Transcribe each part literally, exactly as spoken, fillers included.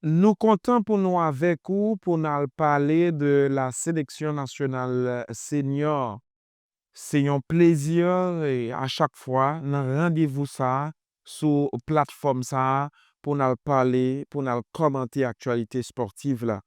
Nou kontan pou nou avèk ou pou n al pale de la seleksyon nasyonal senior. Se yon plezi, e, a chak fwa nan randevou sa a, sou platfòm sa a, pou n al pale, pou n al kòmante aktyalite spòtiv la.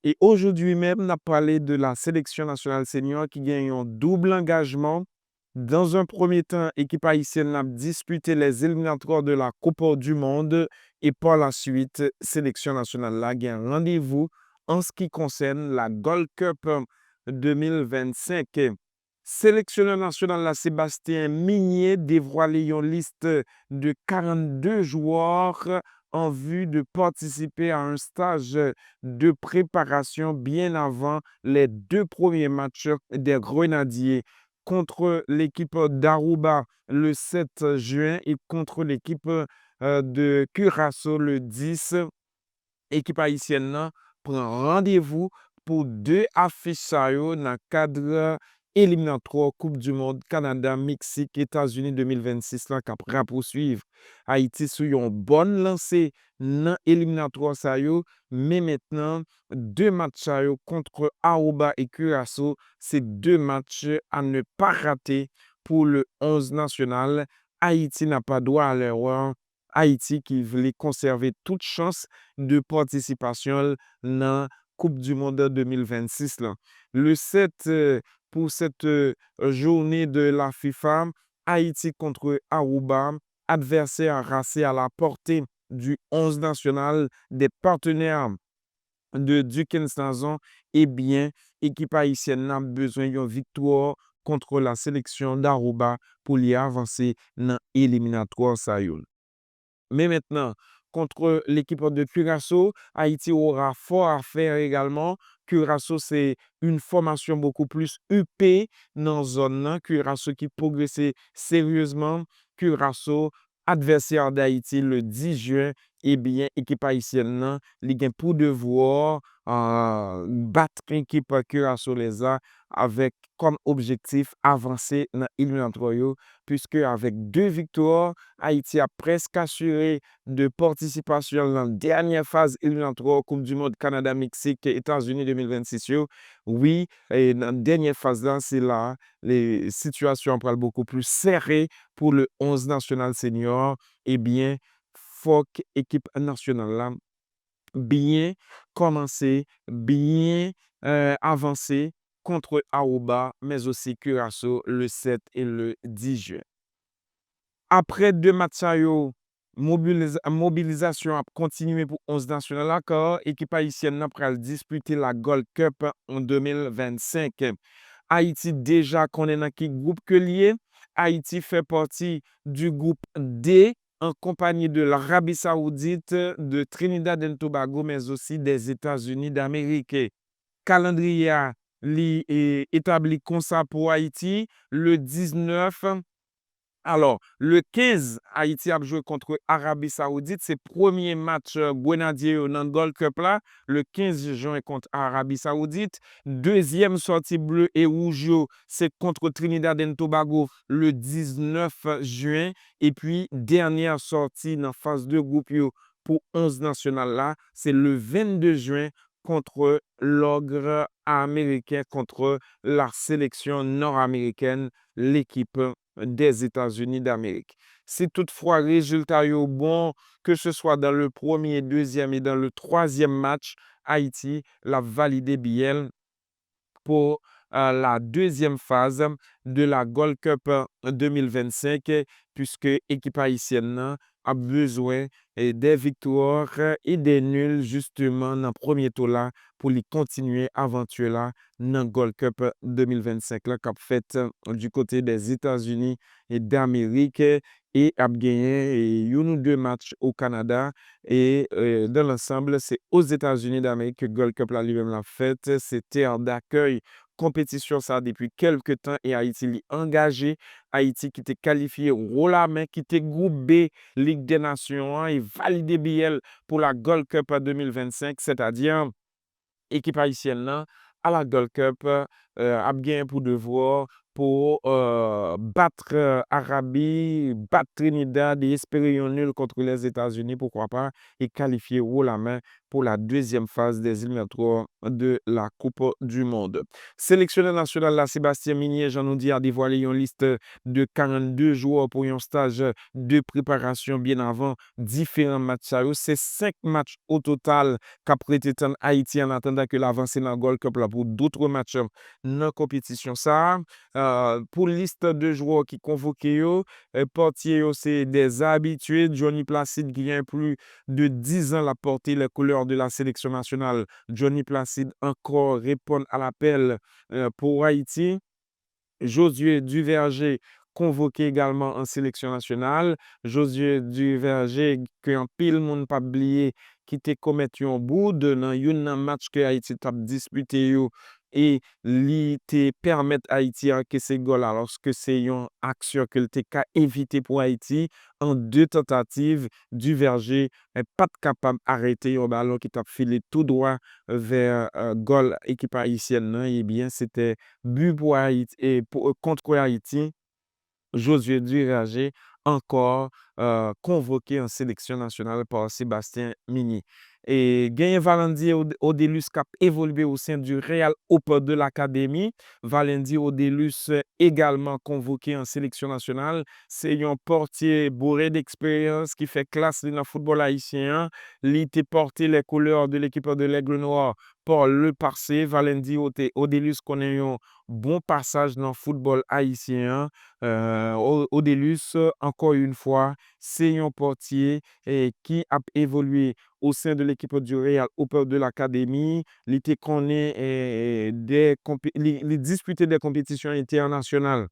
E ojodwi menm, n ap pale de la seleksyon nasyonal senior ki gen yon doub angajman. Dans un premier temps, ekip ayisyèn nan ap dispite les éliminatoires de la Coupe du Monde e par la suite, seleksyon nasyonal la gen randevou an se ki konsène la Gold Cup de mil vennsenk. Seleksyonè nasyonal la, Sébastien Migné, dévoile yon liste de quarante-deux joueurs en vue de participer à un stage de préparation bien avant les deux premiers matchs des Grenadiers contre l'équipe d'Aruba le sept juin et contre l'équipe, euh, de Curaçao le dix. Ekip ayisyèn nan pran randevou pou de afich sa yo nan kad eliminatwa Koup di Mond Kanada, Meksik, Etazini de mil vennsis la k ap rapousuiv. Ayiti sou yon bòn lanse nan eliminatwa sa yo, men mentnan, de match sa yo kont Aruba e Curaçao, se de match à ne pas rater pour le onze national. Ayiti n'a pas droit à l'erreur. Ayiti ki vle konsève tout chans de patisipasyon l nan Koup di Mond de mil vennsis la. Le sept, euh, pour cette, euh, journée de la FIFA, Haïti contre Aruba, adversaire racé à la portée du onze national des partenaires de Duckens Nazon, ebyen, ekip ayisyèn nan ap bezwen yon viktwa kont la seleksyon d'Aruba pou li avanse nan eliminatwa sa yo. Men mentnan, contre l'équipe de Curaçao, Haïti aura fort à faire également. Curaçao, c'est une formation beaucoup plus huppée nan zòn nan. Curaçao ki pwogrese seryezman. Curaçao, adversaire d'Haïti le dix juin, ebyen, ekip ayisyèn nan, li gen pou devwa, euh, bat ekip Curaçaolais la avèk kòm objektif avanse nan eliminatwa yo, puiske avèk de viktwa, Ayiti ap prèske asire de patisipasyon nan dènyè faz eliminatwa Koup di Mond Kanada, Meksik, Etazini de mil vennsis yo. Wi, e nan dènyè faz la, se la, le, sitiyasyon an pral bokou pli sere pou le onze nasyonal senior. Ebyen, fòk ekip nasyonal la byen kòmanse, byen, euh, avanse kont Aruba, men osi Curaçao le sept et le dix juin. Apre de match sa yo, mobiliz-, mobilizasyon ap kontinye pou onz nasyonal la, kar ekip ayisyèn nan pral dispite la Gold Cup an de mil vennsenk. Ayiti deja konnen nan ki gwoup ke l ye. Ayiti fè pati du groupe D, en compagnie de l'Arabie Saoudite, de Trinidad and Tobago, mais aussi des États-Unis d'Amérique. Kalandriye a, li, e, etabli konsa pou Ayiti, le diznèf, alò, le kenz, Ayiti ap jwe kont Arabi Saoudit, se premye match, e, Grenadye yo nan Gold Cup la, le kenz jen kont Arabi Saoudit. Dezyèm sòti ble e wouj yo, se kont Trinidad and Tobago, le diznèf jen. Epi, dènyè sòti nan faz de gwoup yo pou onz nasyonal la, se le vennde jen kont lògre ameriken, kont la seleksyon nòrameriken, l'équipe des États-Unis d'Amérique. Si toutfwa rezilta yo bon, ke se swa dans le premier, deuxième et dans le troisième match, Ayiti l ap valide biyè l pou, euh, la deuxième phase de la Gold Cup, euh, de mil vennsenk, puiske ekip ayisyèn nan ap bezwen, e, de viktwa e de nil, jisteman, nan premye tou la pou li kontinye avanti la nan Gold Cup de mil vennsenk la k ap fèt, euh, du côté des États-Unis d'Amérique, e ap genyen, e, youn ou de match o Kanada, e, e, dans l'ensemble, se Ozetazini d'Amerik ke Gold Cup la li menm l ap fèt, se terre d'accueil konpetisyon sa depi kèlke tan, e Ayiti li angaje, Ayiti ki te kalifye wo la men, ki te gwoup B Lig dè Nasyon an e valide biyè l pou la Gold Cup de mil vennsenk, sètadi ekip ayisyèn nan a la Gold Cup euh, ap gen pou devwa pou, euh, bat, euh, Arabi, bat Trinidad e espere yon nil kont Lèzetazini, poukwa pa, e kalifye wo la men pou la dezyèm faz des éliminatoires de la Coupe du Monde. Seleksyonè nasyonal la, Sébastien Migné, jan nou di a, devwale yon lis de karannde jwè pou yon staj de preparasyon byen avan diferan match sa yo. Se senk match o total k ap rete tann Ayiti an atandan ke l avanse nan Gold Cup la pou dòt match nan konpetisyon sa a. Euh, pou lis de jwè ki konvoke yo, euh, pòtye yo se dè abitye. Johnny Placide, ki gen plis de dizan l ap pòte les couleurs de la sélection nationale. Johnny Placide ankò reponn a lapèl, euh, pou Ayiti. Josué Duverger konvoke egalman an seleksyon nasyonal. Josué Duverger, ke anpil moun p ap bliye, ki te komèt yon boud nan youn nan match ke Ayiti t ap dispite yo, e li te pèmèt Ayiti ankese gòl, alòske se yon aksyon ke l te ka evite pou Ayiti. An de tantativ, Duverger, eh, pa t kapab arete yon balon ki t ap file tou dwa vè, eh, gòl ekip ayisyèn nan. Ebyen, se te bi pou Ayiti, e pou, eh, kont Ayiti. Josué Duverger ankò, eh, konvoke an seleksyon nasyonal pa Sébastien Migné. E genyen Valendy Od-, Odelus k ap evolye au sein du Real Hopes de l'Académie. Valendy Odelus, eh, egalman konvoke an seleksyon nasyonal. Se yon pòtye boure d'eksperyans ki fè klas li nan foutbòl ayisyen an. Li te pòte les couleurs de l'équipe de l'Aigle Noir par le passé. Valendy Ote-, Odelus konnen yon bon pasaj nan foutbòl ayisyen an. Euh, O-, Odelus, ankò yon fwa, se yon pòtye, eh, ki ap evolye au sein de l'équipe du Real Hopes de l'Académie. Li te konnen, eh, de konpe-, li, li dispite de konpetisyon entènasyonal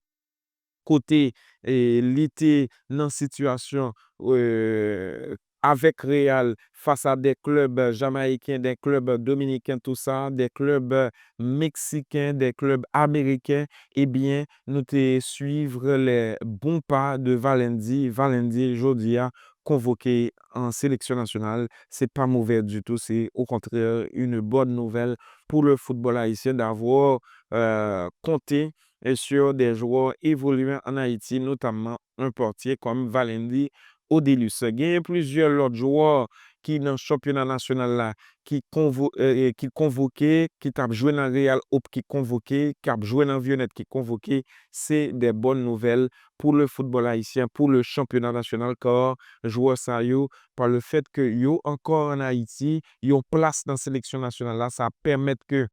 kote, eh, li te nan sitiyasyon, eh, avèk Real fas a de klèb jamayiken, de klèb dominiken, tou sa, de klèb meksiken, de klèb ameriken, ebyen, nou te suiv les bons pas de Valendy. Valendy, jodi a, konvoke an seleksyon nasyonal. Se pa move ditou, se au contraire une bonne nouvelle pour le football haïtien d'avoir, euh, compté, eh, sur des joueurs évoluant en Haïti, notamment un portier comme Valendy Odelus. Genyen plizyè lòt jwè ki nan chanpyona nasyonal la ki konvo-, eh, eh, ki konvoke, ki t ap jwe nan Real Hopes ki konvoke, k ap jwe nan Vionnet ki konvoke. Se de bonnes nouvelles pour le football haïtien, pour le championnat national, kar jwè sa yo, pa le fèt ke yo ankò an Ayiti, yon plas nan seleksyon nasyonal la, sa pèmèt ke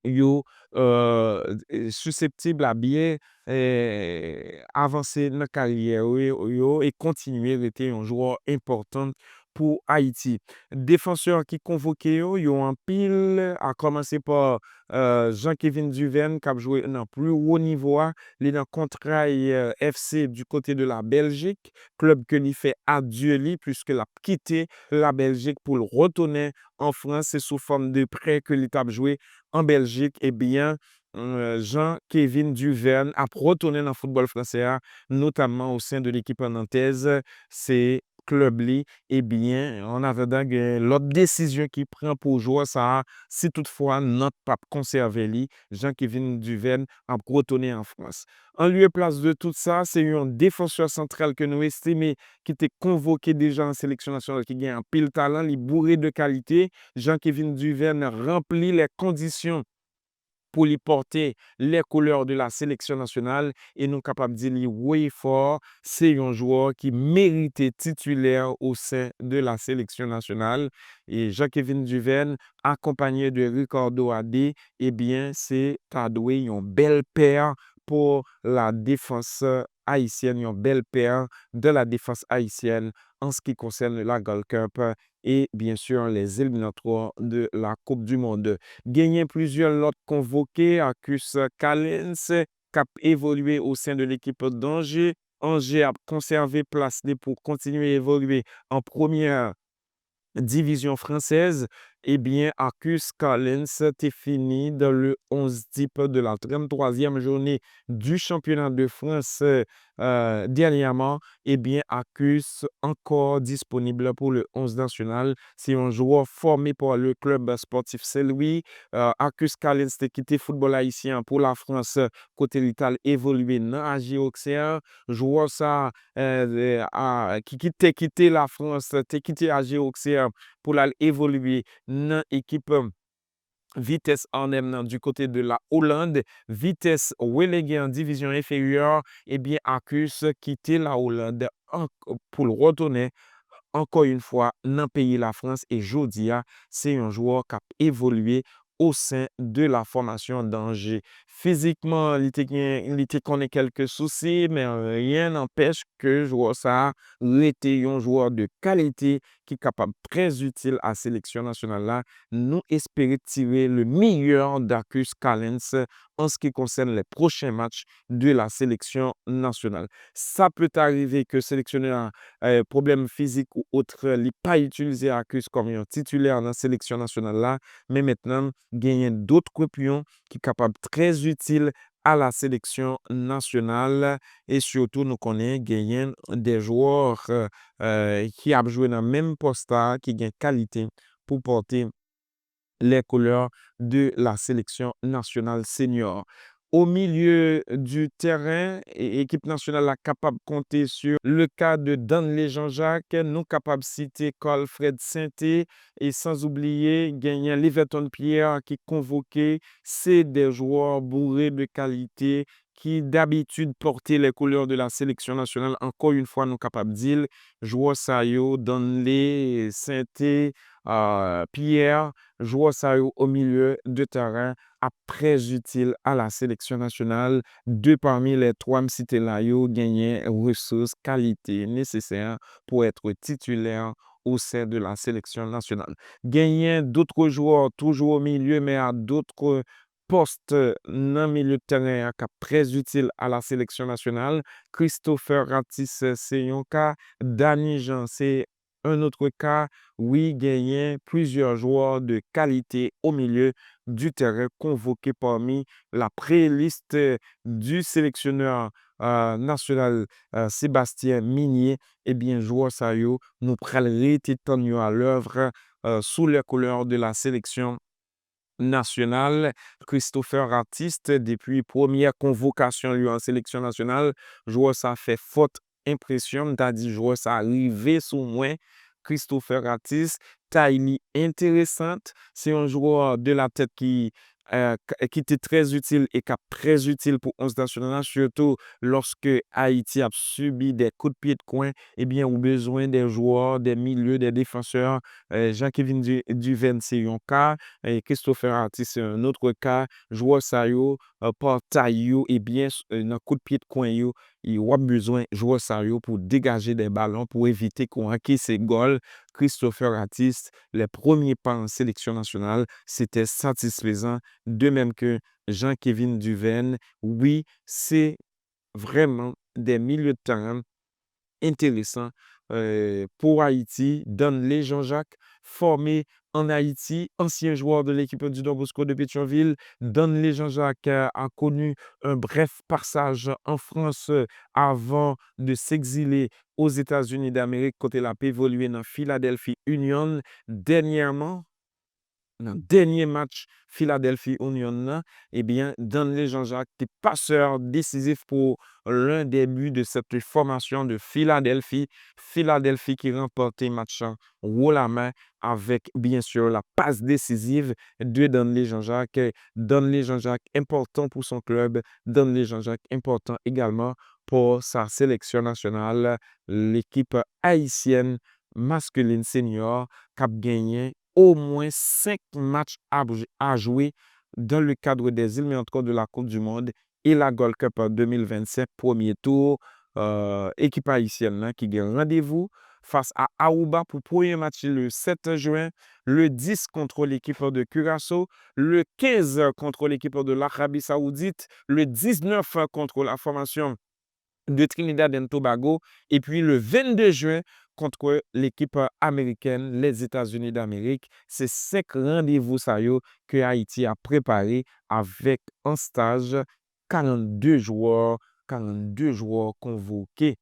yo, euh, siseptib a byen, eh, avanse nan karyè yo, yo e kontinye rete yon jwè enpòtan pou Ayiti. Defansè ki konvoke yo, yo anpil, a kòmanse pa, euh, Jean Kevin Duverne, k ap jwe nan pli wo nivo a. Li nan Courtrai, euh, F C du côté de la Belgique, klèb ke li fè adye li, puiske l ap kite la Belgique pou l retounen an Frans. Se sou fòm de prè ke li t ap jwe an Belgique. Ebyen, euh, Jean Kevin Duverne ap retounen nan foutbòl fransè a, notamman au sein de l'équipe nantaise. Se klèb li, ebyen, an atandan gen lòt desizyon ki pran pou jwè sa a, si toutfwa Nantes p ap konsève li, Jean Kevin Duverne ap retounen an Frans. An lye plas de tout sa, se yon defansè santral ke nou estime ki te konvoke deja an seleksyon nasyonal, ki gen anpil talan, li boure de kalite. Jean Kevin Duverne ranpli les conditions pou li pòte les couleurs de la sélection nationale, e nou kapab di li wo e fò, se yon jwè ki merite titilè au sein de la sélection nationale. E Jean Kevin Duverne, akonpanye de Ricardo Adé, ebyen, se ta dwe yon bèl pè pou la défense haïtienne, yon bèl pè de la défense haïtienne en ce qui concerne la Gold Cup et bien sûr les éliminatoires de la Coupe du Monde. Genyen plizyè lòt konvoke, Arcus Callens, k ap evolye au sein de l'équipe d'Angers. Angers ap konsève plas li pou kontinye evolye an premyè divizyon fransèz. Ebyen, Arcus Callens te fini dans le onze type de la trente-troisième journée du championnat de France, euh, dernièrement. Ebyen, Arcus ankò disponib pou le onze nasyonal. Se yon jwè fòme pa le club sportif Saint-Louis. Euh, Arcus Callens te kite foutbòl ayisyen an pou Lafrans, kote li t al evolye nan A G Auxerre. Jwè sa, euh, a, ki, ki te kite Lafrans, te kite A G Auxerre pou l al evolye nan ekip Vitesse Arnhem nan du côté de la Hollande. Vitesse relege an divizyon enferyè, ebyen, Arcus kite la Hollande an, pou l retounen ankò yon fwa nan peyi Lafrans, e jodi a, se yon jwè k ap evolye au sein de la formation d'Angers. Fizikman, li te gen, li te konnen kèlke sousi, men rien n'empêche ke jwè sa a rete yon jwè de kalite ki kapab trè itil a seleksyon nasyonal la. Nou espere tire le meilleur d'Arcus Callens en ce qui concerne les prochains matchs de la sélection nationale. Ça peut arriver que seleksyonè a, euh, pwoblèm fizik ou autre, li pa itilize Arcus kòm yon titilè nan seleksyon nasyonal la, men mentnan, genyen dòt pyon ki kapab trè itil a la sélection nationale, e sitou nou konnen genyen de jwè, euh, ki ap jwe nan menm pòs la ki gen kalite pou pòte les couleurs de la sélection nationale senior. Au milieu du terrain, e-, ekip nasyonal la kapab konte sur le cas de Danley Jean-Jacques, nou kapab site Carl Fred Sainté, e sans oublier genyen Liverton Pierre ki konvoke. Se de jwè boure de kalite ki dabitid pòte les couleurs de la sélection nationale. Ankò yon fwa, nou kapab di l, jwè sa yo, Danley, Sainté, euh, Pierre, jwè sa yo au milieu de terrain ap trè itil a la sélection nationale. De parmi les twa m site la yo, genyen resous, kalite nesesè pou être titulaire au sein de la sélection nationale. Genyen dòt jwè toujou au milieu, men a dòt pòs nan milye de tèren an k ap trè itil a la sélection nationale. Christopher Ratis, se yon ka. Dany Jean, se un autre cas. Wi, genyen plizyè jwè de kalite au milieu du terrain convoqués parmi la pré-liste du sélectionneur, euh, national, euh, Sébastien Migné. Ebyen, jwè sa yo, nou pral rete tann yo à l'œuvre, euh, sous les couleurs de la sélection nasyonal. Christopher Ratis, depi premyè konvokasyon li an seleksyon nasyonal, jwè sa fè fòt enpresyon m, m ta di jwè sa rive sou mwen. Christopher Ratis, tay li enteresan, se yon jwè de la tèt ki, euh, k-, ki te trè itil e k ap trè itil pou onz nasyonal la, sitou lòske Ayiti ap sibi de kout pye de kwen, ebyen, ou bezwen de jwè, de milye, de defansè. Euh, Jean-Kevin Du-, Duverne, se yon ka, e Christopher Ratis, se yon lòt ka. Jwè sa yo, euh, pa tay yo, ebyen, s-, euh, nan kout pye de kwen yo, e w ap bezwen jwè sa yo pou degaje de balon, pou evite ke w ankese gòl. Christopher Ratis, le premye pa an seleksyon nasyonal, se te satisfezan, de menm ke Jean-Kevin Duverne. Wi, se vrèman de milye de tèren enteresan, euh, pou Ayiti. Danley Jean-Jacques, formé en Haïti, ancien joueur de l'équipe du Don Bosco de Pétion-Ville, Danley Jean-Jacques, euh, a connu un bref passage en France, euh, avant de s'exiler aux États-Unis d'Amérique, kote l ap evolye nan Philadelphie Union. Dènyèman, nan dènye match Philadelphie Union nan, ebyen, Danley Jean-Jacques te pasè desizif pour l'un des buts de cette formation de Philadelphie. Philadelphie ki ranpòte match lan wo la men avèk, byen si, la pas desiziv de Danley Jean-Jacques. Danley Jean-Jacques enpòtan pou son klèb. Danley Jean-Jacques enpòtan egalman pou sa seleksyon nasyonal, lekip ayisyèn maskilin senior k ap genyen omwen senk match a, a jwe dans le cadre des éliminatoires de la Coupe du Monde et la Gold Cup de mil vennsenk, premye tou, euh, ekip ayisyèn nan ki gen randevou fas a Aruba pou premye match li le sept juin, le dix contre l'équipe de Curaçao, le quinze contre l'équipe de l'Arabie Saoudite, le dix-neuf contre la formation de Trinidad and Tobago, epi le vennde jen kont lekip amerikèn Lèzetazini Damerik. Se senk randevou sa yo ke Ayiti ap prepare avèk an staj karannde jwè, karannde jwè konvoke.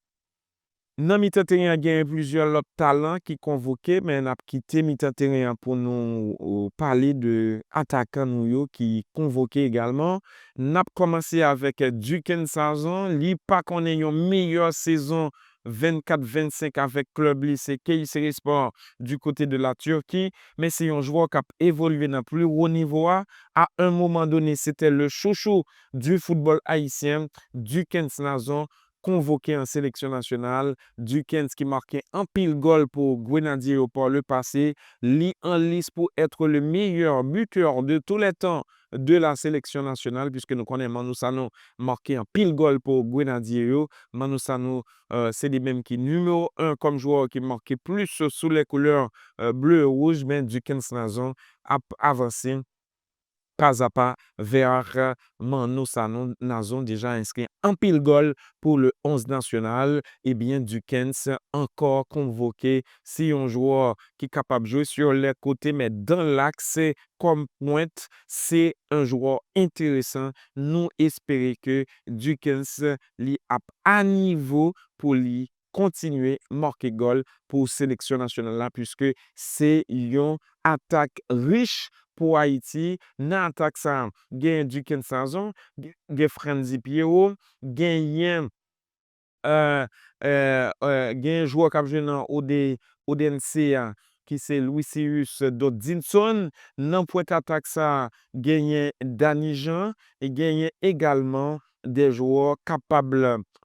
Nan mitan teren an, genyen plizyè lòt talan ki konvoke, men n ap kite mitan teren an pou nou, euh, pale de atakan nou yo ki konvoke egalman. N ap kòmanse avèk Duckens Nazon. Li pa konnen yon meyè sezon vennkat vennsenk avèk klèb li, se Kayserispor du côté de la Turquie, men se yon jwè k ap evolye nan pli wo nivo a. À un moment donné, c'était le chouchou du football haïtien. Duckens Nazon konvoke an seleksyon nasyonal. Duckens ki make anpil gòl pou Grenadye yo par le passé. Li an lis pou être le meilleur buteur de tous les temps de la sélection nationale, puisque nou konnen Manu Sanu make anpil gòl pou Grenadye yo. Manu Sanu, euh, se li menm ki nimewo en kòm jwè ki make plis sou les couleurs, euh, bleu et rouge, men Duckens Nazon ap avanse pas à pas vers Manu Sanu. Nazon deja enskri anpil gòl pou le onze nasyonal. Ebyen, Duckens ankò konvoke. Se yon jwè ki kapab jwe sur les côtés, men dans l'axe kòm pwent, se yon jwè enteresan. Nou espere ke Duckens li ap a nivo pou li kontinye make gòl pou seleksyon nasyonal la, puiske se yon atak rich pou Ayiti. Nan atak sa, gen Duckens Nazon, gen Frantzy Pierrot, genyen, euh, euh, euh, gen jwè k ap jwe nan O D, O D N C a, ki se Lucius Dodinson. Nan pwent atak sa, genyen Dany Jean, e genyen egalman de jwè kapab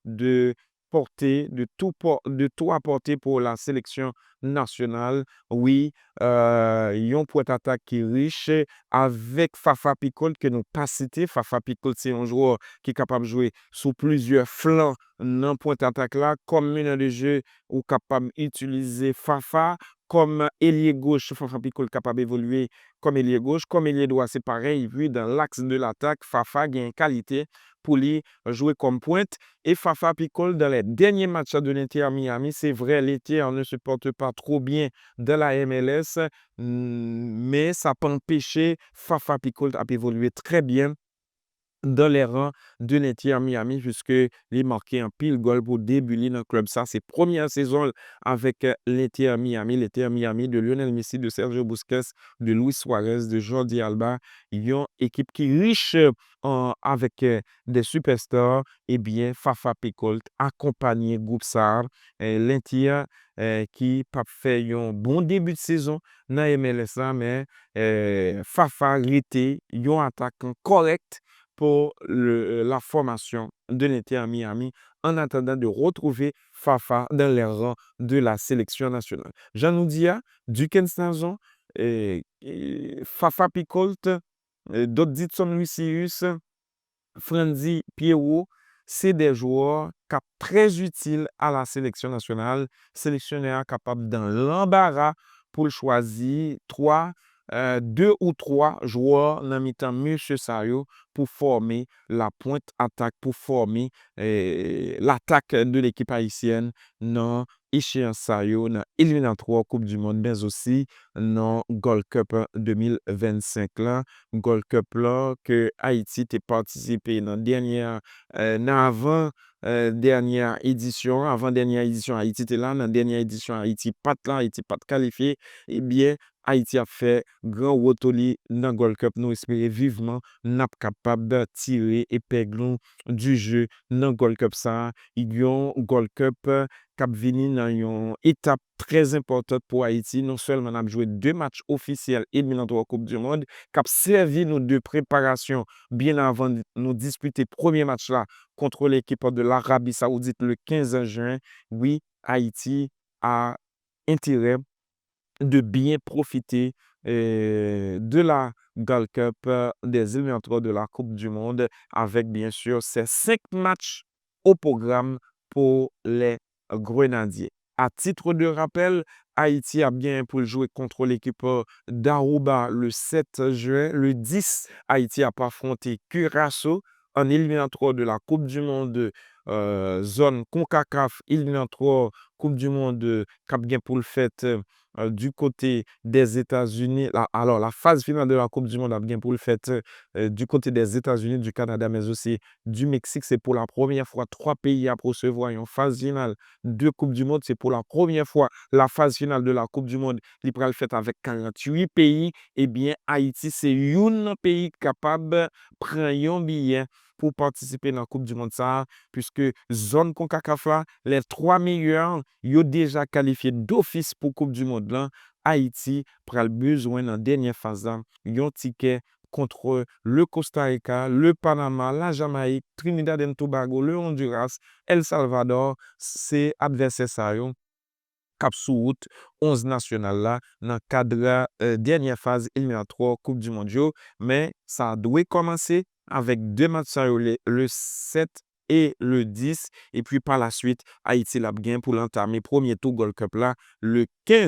de porter, de tout por-, de tout apporter pour la sélection nationale. Wi, euh, yon pwent atak ki rich, avèk Fafa Picault ke nou pa site. Fafa Picault se yon jwè ki kapab jwe sou plizyè flan nan pwent atak la. Kòm meneur de jeu, ou kapab itilize Fafa. Kòm elye goch, Fafa Picault kapab evolye kòm elye goch. Kòm elye dwa, se parèy. Epi, dans l'axe de l'attaque, Fafa gen kalite pou li jwe kòm pwent. E Fafa Picault, dans les derniers matchs de l'Inter Miami, c'est vrai, l'Inter ne se porte pas trop bien dans la M L S, mm, men sa pa anpeche Fafa Picault ap evolye trè byen dans les rangs de l'Inter Miami, puisque li make anpil gòl pou debi li nan klèb sa. Se premyè sezon l avèk, euh, l'Inter Miami, l'Inter Miami de Lionel Messi, de Sergio Busquets, de Luis Suarez, de Jordi Alba, yon ekip ki rich, euh, an, avèk, euh, de superstar. Ebyen, Fafa Picault akonpanye gwoup sa a, euh, l'Inter, euh, ki p ap fè yon bon debi de sezon nan M L S la, men, euh, Fafa rete yon atakan kòrèk pour le, la formation de l'Inter Miami, en attendant de retrouver Fafa dans les rangs de la sélection nationale. Jan nou di a, Duckens Nazon, eh, eh, Fafa Picault, eh, Dodinson Lucius, Frantzy Pierrot, se de jwè k ap trè itil a la sélection nationale. Seleksyonè a kapab dans l'embarras pou l chwazi twa, euh, de ou twa jwè nan mitan mesye sa yo pou fòme la pointe attaque, pou fòme, eh, l'attaque de l'équipe haïtienne nan echeyans sa yo, nan eliminatwa Koup di Mond, men osi nan Gold Cup de mil vennsenk la. Gold Cup la ke Ayiti te patisipe nan dènyè, eh, nan avan, eh, dènyè edisyon, avan dènyè edisyon Ayiti te la, nan dènyè edisyon Ayiti pa t la, Ayiti pa t kalifye, ebyen, Ayiti ap fè gran woto li nan Gold Cup. Nou espere vivman n ap kapab tire épingle nou du jeu nan Gold Cup sa a. Yon Gold Cup k ap vini nan yon etap trè enpòtan pou Ayiti. Non sèlman n ap jwe de match ofisyèl eliminatwa Koup di Mond, k ap sèvi nou de preparasyon byen avan nou dispite premye match la kont lekip de Larabi Sawoudit le kenz jen. Wi, Ayiti a enterè de byen pwofite, eh, de la Gold Cup, eh, des éliminatoires de la Coupe du Monde, avec bien sûr ces cinq matchs au programme pour les Grenadiers. À titre de rappel, Ayiti ap genyen pou l jwe kont lekip, eh, d'Aruba le sèt jen. Le dis, Ayiti ap afwonte Curaçao an eliminatwa de la Coupe du Monde, euh, zòn konkakaf, eliminatwa Koup di Mond, euh, k ap gen pou l fèt, euh, du côté des États-Unis. La, alors, la phase finale de la Coupe du Monde ap gen pou l fèt, euh, du côté des États-Unis, du Canada, mais aussi du Mexique. Se pou la premyè fwa twa peyi ap resevwa yon faz final de Coupe du Monde. Se pou la premyè fwa la phase finale de la Coupe du Monde li pral fèt avèk karanntuit peyi. Ebyen, Ayiti se youn nan peyi k kapab pran yon biyè pou patisipe nan Koup di Mond sa a, puiske zòn konkakaf la, les trois meilleurs, yo deja kalifye dofis pou Koup di Mond lan. Ayiti pral bezwen nan dènyè faz la yon tikè kont le Costa Rica, le Panama, la Jamayik, Trinidad and Tobago, le Honduras, El Salvador. Se advèsè sa yo k ap sou wout onz nasyonal la nan kad, euh, dènyè faz eliminatwa Koup di Mond yo. Men sa dwe kòmanse avèk de match sa yo, le, le sèt e le dis. Epi pa la swit, Ayiti l ap gen pou l antame premye tou Gold Cup la le kenz